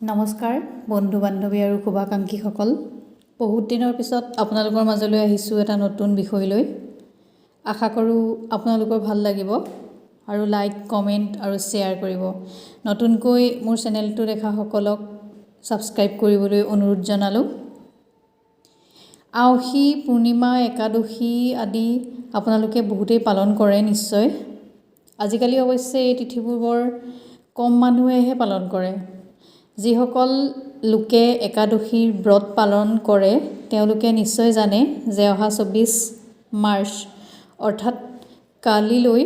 নমস্কাৰ বন্ধু বান্ধৱী আৰু শুভাকাংক্ষীসকল। বহুত দিনৰ পিছত আপোনালোকৰ মাজলৈ আহিছোঁ এটা নতুন বিষয় লৈ। আশা কৰোঁ আপোনালোকৰ ভাল লাগিব আৰু লাইক, কমেণ্ট আৰু শ্বেয়াৰ কৰিব। নতুনকৈ মোৰ চেনেলটো দেখাসকলক ছাবস্ক্ৰাইব কৰিবলৈ অনুৰোধ জনালোঁ। আউসী পূৰ্ণিমা, একাদশী আদি আপোনালোকে বহুতেই পালন কৰে নিশ্চয়। আজিকালি অৱশ্যে এই তিথিবোৰ বৰ কম মানুহেহে পালন কৰে। যিসকল লোকে একাদশীৰ ব্ৰত পালন কৰে, তেওঁলোকে নিশ্চয় জানে যে অহা 24 মাৰ্চ অৰ্থাৎ কালিলৈ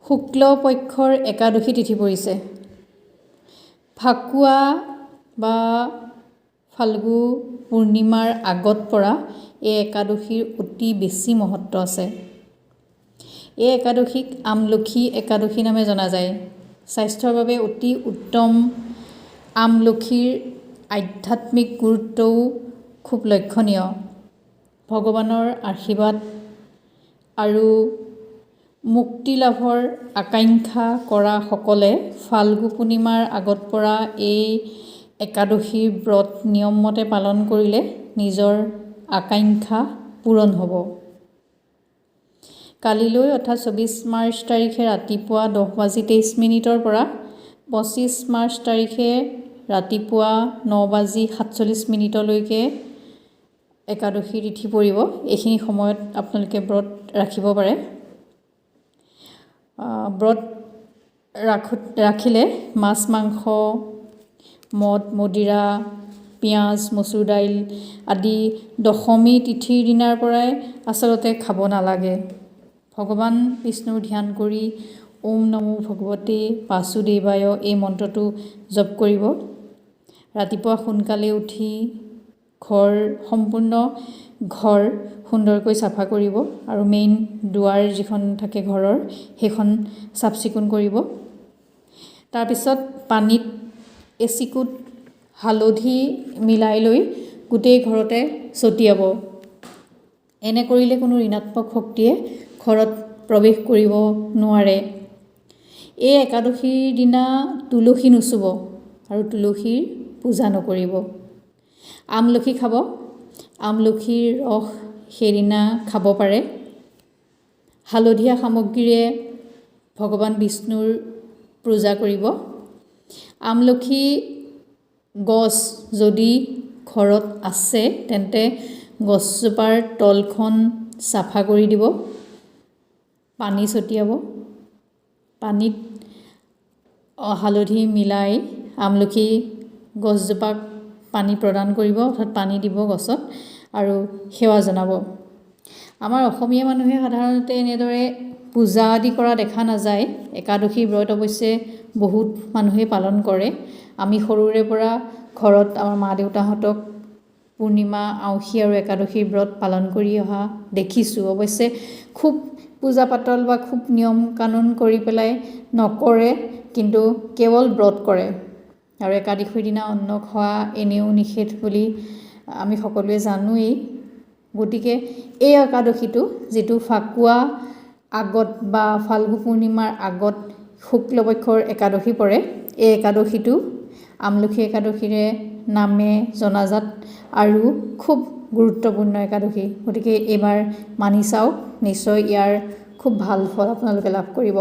শুক্ল পক্ষৰ একাদশী তিথি পৰিছে। ফাকুৱা বা ফাল্গু পূৰ্ণিমাৰ আগত পৰা এই একাদশীৰ অতি বেছি মহত্ব আছে। এই একাদশীক আমলখি একাদশী নামে জনা যায়। স্বাস্থ্যৰ বাবে অতি উত্তম আমলখিৰ আধ্যাত্মিক গুৰুত্বও খুব লক্ষণীয়। ভগৱানৰ আশীৰ্বাদ আৰু মুক্তি লাভৰ আকাংক্ষা কৰাসকলে ফাল্গু পূৰ্ণিমাৰ আগত পৰা এই একাদশীৰ ব্ৰত নিয়মমতে পালন কৰিলে নিজৰ আকাংক্ষা পূৰণ হ'ব। কালিলৈ অৰ্থাৎ 24 মাৰ্চ তাৰিখে ৰাতিপুৱা 10 বাজি 23 মিনিটৰ পৰা 25 মাৰ্চ তাৰিখে ৰাতিপুৱা 9 বাজি 47 মিনিটলৈকে একাদশী তিথি পৰিব। এইখিনি সময়ত আপোনালোকে ব্ৰত ৰাখিব পাৰে। ব্ৰত ৰাখিলে মাছ, মাংস, মদ, মদিৰা, পিঁয়াজ, মচুৰ দাইল আদি দশমী তিথিৰ দিনাৰ পৰাই আচলতে খাব নালাগে। ভগৱান বিষ্ণুৰ ধ্যান কৰি "ওম নমো ভগৱতে বাসুদেৱায়" এই মন্ত্ৰটো জপ কৰিব। ৰাতিপুৱা সোনকালে উঠি সম্পূৰ্ণ ঘৰ সুন্দৰকৈ চাফা কৰিব আৰু মেইন দুৱাৰ যিখন থাকে ঘৰৰ, সেইখন চাফ চিকুণ কৰিব। তাৰপিছত পানীত এচিকুট হালধি মিলাই লৈ গোটেই ঘৰতে ছটিয়াব। এনে কৰিলে কোনো ঋণাত্মক শক্তিয়ে ঘৰত প্ৰৱেশ কৰিব নোৱাৰে। এই একাদশীৰ দিনা তুলসী নুচুব আৰু তুলসীৰ পূজা নকৰিব। আমলখি খাব। আমলখিৰ ৰস সেইদিনা খাব পাৰে। হালধীয়া সামগ্ৰীৰে ভগৱান বিষ্ণুৰ পূজা কৰিব। আমলখি গছ যদি ঘৰত আছে, তেন্তে গছজোপাৰ তলখন চাফা কৰি দিব, পানী ছটিয়াব। পানীত হালধি মিলাই আমলখি গছজোপাক পানী প্ৰদান কৰিব, অৰ্থাৎ পানী দিব গছত আৰু সেৱা জনাব। আমাৰ অসমীয়া মানুহে সাধাৰণতে এনেদৰে পূজা আদি কৰা দেখা নাযায়। একাদশী ব্ৰত অৱশ্যে বহুত মানুহেই পালন কৰে। আমি সৰুৰে পৰা ঘৰত আমাৰ মা দেউতাহঁতক পূৰ্ণিমা, আউসী আৰু একাদশীৰ ব্ৰত পালন কৰি অহা দেখিছোঁ। অৱশ্যে খুব পূজা পাতল বা খুব নিয়ম কানুন কৰি পেলাই নকৰে, কিন্তু কেৱল ব্ৰত কৰে। আৰু একাদশীৰ দিনা অন্ন খোৱা এনেও নিষেধ বুলি আমি সকলোৱে জানোৱেই। গতিকে এই একাদশীটো, যিটো ফাকুৱা আগত বা ফাল্গু পূৰ্ণিমাৰ আগত শুক্লপক্ষৰ একাদশী পৰে, এই একাদশীটো আমলখি একাদশীৰে নামে জনাজাত আৰু খুব গুৰুত্বপূৰ্ণ একাদশী। গতিকে এইবাৰ মানি চাওক, নিশ্চয় ইয়াৰ খুব ভাল ফল আপোনালোকে লাভ কৰিব।